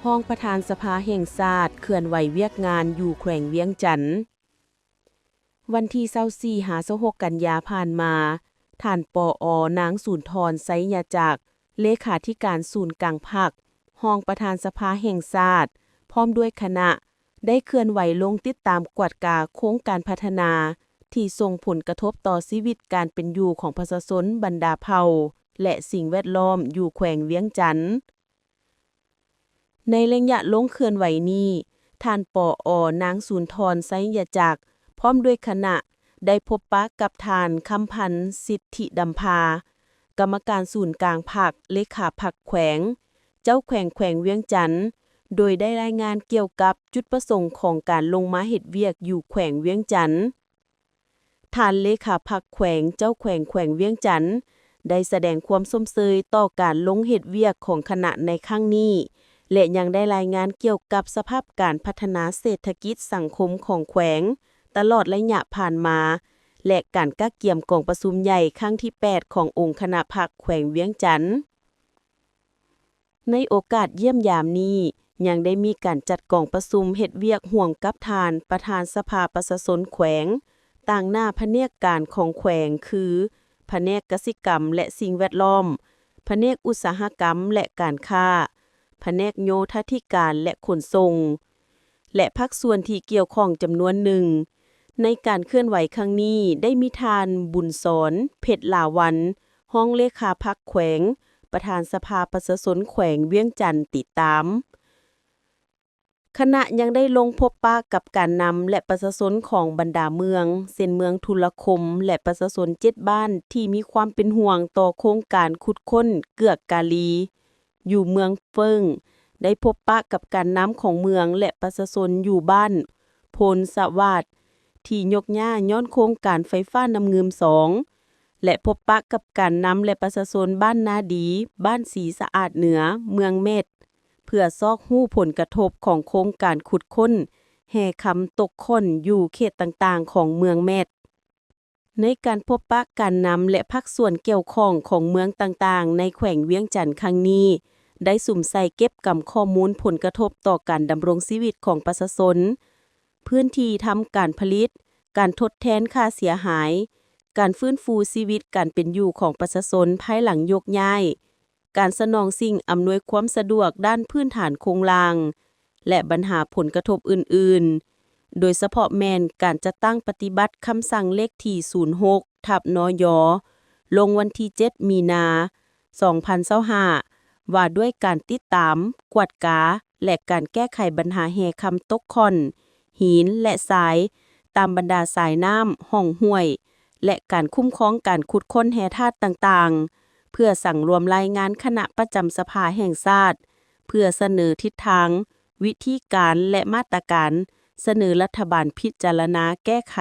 ຮອງປະທານສະພາແຫ່ງຊາດເຄື່ອນໄຫວວຽກງານຢູ່ແຂວງວຽງຈັນ. ວັນທີຊາວສີ່ຫາຊາວຫົກກັນຍາຜ່ານມາ, ທ່ານ ປອ ນາງ ສູນທອນ ໄຊຍະຈັກ, ເລຂາທິການສູນກາງພັກ, ຮອງປະທານສະພາແຫ່ງຊາດ, ພ້ອມດ້ວຍຄະນະ, ໄດ້ເຄື່ອນໄຫວລົງຕິດຕາມກວດກາໂຄງການພັດທະນາທີ່ສົ່ງຜົນກະທົບຕໍ່ຊີວິດການເປັນຢູ່ຂອງປະຊາຊົນບັນດາເຜົ່າ ແລະ ສິ່ງແວດລ້ອມຢູ່ແຂວງວຽງຈັນ. ໃນໄລຍະລົງເຄື່ອນໄຫວນີ້, ທ່ານ ປອ ນາງ ສູນທອນ ໄຊຍະຈັກ ພ້ອມດ້ວຍຄະນະ ໄດ້ພົບປະກັບທ່ານ ຄຳພັນ ສິດທິດຳພາ, ກຳມະການສູນກາງພັກ, ເລຂາພັກແຂວງ, ເຈົ້າແຂວງແຂວງວຽງຈັນ, ໂດຍໄດ້ລາຍງານກ່ຽວກັບຈຸດປະສົງຂອງການລົງມາເຮັດວຽກຢູ່ແຂວງວຽງຈັນ. ທ່ານເລຂາພັກແຂວງ, ເຈົ້າແຂວງແຂວງວຽງຈັນ ໄດ້ສະແດງຄວາມຊົມເຊີຍຕໍ່ການລົງເຮັດວຽກຂອງຄະນະໃນຄັ້ງນີ້ ແລະ ຍັງໄດ້ລາຍງານກ່ຽວກັບສະພາບການພັດທະນາເສດຖະກິດສັງຄົມຂອງແຂວງຕະຫຼອດໄລຍະຜ່ານມາ ແລະ ການກະກຽມກອງປະຊຸມໃຫຍ່ຄັ້ງທີແປດຂອງອົງຄະນະພັກແຂວງວຽງຈັນ. ໃນໂອກາດຢ້ຽມຢາມນີ້, ຍັງໄດ້ມີການຈັດກອງປະຊຸມເຮັດວຽກຮ່ວມກັບທ່ານປະທານສະພາປະຊາຊົນແຂວງ, ຕາງໜ້າພະແນກການຂອງແຂວງ ຄື ພະແນກກະສິກຳ ແລະ ສິ່ງແວດລ້ອມ, ພະແນກອຸດສາຫະກຳ ແລະ ການຄ້າ, ພະແນກໂຍທາທິການ ແລະ ຂົນສົ່ງ ແລະ ພາກສ່ວນທີ່ກ່ຽວຂ້ອງຈຳນວນໜຶ່ງ. ໃນການເຄື່ອນໄຫວຄັ້ງນີ້ ໄດ້ມີທ່ານ ບຸນສອນ ເພັດລາວັນ, ຮອງເລຂາພັກແຂວງ, ປະທານສະພາປະຊາຊົນແຂວງວຽງຈັນ ຕິດຕາມ. ຄະນະຍັງໄດ້ລົງພົບປະກັບການນຳ ແລະ ປະຊາຊົນຂອງບັນດາເມືອງ, ເຊັ່ນ ເມືອງທຸລະຄົມ ແລະ ປະຊາຊົນເຈັດບ້ານທີ່ມີຄວາມເປັນຫ່ວງຕໍ່ໂຄງການຂຸດຄົ້ນເກືອກກາລີ ຢູ່ເມືອງເຟິ້ງ, ໄດ້ພົບປະກັບການນຳຂອງເມືອງ ແລະ ປະຊາຊົນຢູ່ບ້ານໂພນສະຫວາດ ທີ່ຍົກຍ້າຍຍ້ອນໂຄງການໄຟຟ້ານ້ຳງື່ມສອງ ແລະ ພົບປະກັບການນຳ ແລະ ປະຊາຊົນບ້ານນາດີ, ບ້ານສີສະອາດເໜືອ, ເມືອງແມັດ ເພື່ອຊອກຮູ້ຜົນກະທົບຂອງໂຄງການຂຸດຄົ້ນແຮ່ຄຳຕົກຂ້ອນຢູ່ເຂດຕ່າງໆຂອງເມືອງແມັດ. ໃນການພົບປະການນຳ ແລະ ພາກສ່ວນກ່ຽວຂ້ອງຂອງເມືອງຕ່າງໆໃນແຂວງວຽງຈັນຄັ້ງນີ້ ໄດ້ສຸມໃສ່ເກັບກຳຂໍ້ມູນຜົນກະທົບຕໍ່ການດຳລົງຊີວິດຂອງປະຊາຊົນ, ພື້ນທີ່ທຳການຜະລິດ, ການທົດແທນຄ່າເສຍຫາຍ, ການຟື້ນຟູຊີວິດການເປັນຢູ່ຂອງປະຊາຊົນພາຍຫຼັງໂຍກຍ້າຍ, ການສະໜອງສິ່ງອຳນວຍຄວາມສະດວກດ້ານພື້ນຖານໂຄງລ່າງ ແລະ ບັນຫາຜົນກະທົບອື່ນໆ, ໂດຍສະເພາະແມ່ນການຈັດຕັ້ງປະຕິບັດຄຳສັ່ງເລກທີສູນຫົກ ທັບ ນຍ ລົງວັນທີເຈັດ ມີນາ ສອງພັນຊາວຫ້າ ວ່າດ້ວຍການຕິດຕາມ, ກວດກາ ແລະ ການແກ້ໄຂບັນຫາແຮ່ຄຳຕົກຂ້ອນ, ຫີນ ແລະ ຊາຍ ຕາມບັນດາສາຍນ້ຳ, ຮ່ອງຫ້ວຍ ແລະ ການຄຸ້ມຄອງການຂຸດຄົ້ນແຮ່ທາດຕ່າງໆ ເພື່ອສັງລວມລາຍງານຄະນະປະຈຳສະພາແຫ່ງຊາດ ເພື່ອສະເໜີທິດທາງ, ວິທີການ ແລະ ມາດຕະການ ສະເໜີລັດຖະບານພິຈາລະນາແກ້ໄຂ.